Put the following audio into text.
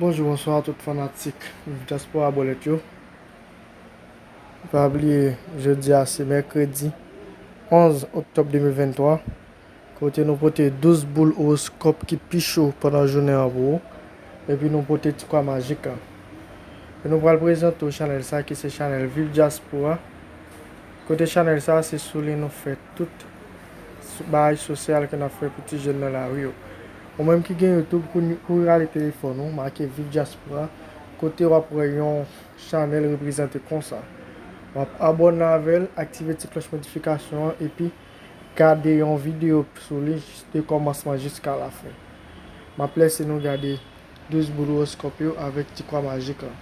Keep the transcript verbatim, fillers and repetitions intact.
Bonjou, bonswa tout fanatik Viv Diaspora Bòlèt yo. Pa bliye, jodi a se mèkredi onz oktòb de mil venntwa, kote nou pote douz boul owoskòp ki pi cho pandan jounen an pou ou, epi nou pote ti kwa majik la. E nou pral prezante w chanèl sa ki se chanèl Viv Diaspora. Kote chanèl sa se sou li nou fè tout bagay sosyal ke n ap fè pou ti jèn nan lari yo. Ou menm ki gen YouTube, kou ou rale telefòn ou, make Viv Diaspora, kote w ap wè yon chanèl reprezante konsa. W ap abòne avè l, aktive ti klòch notifikasyon an, epi gade yon videyo sou li de kòmansman jiska lafen. M ap lese nou gade douz boul owoskòp yo avèk ti kwa majik la.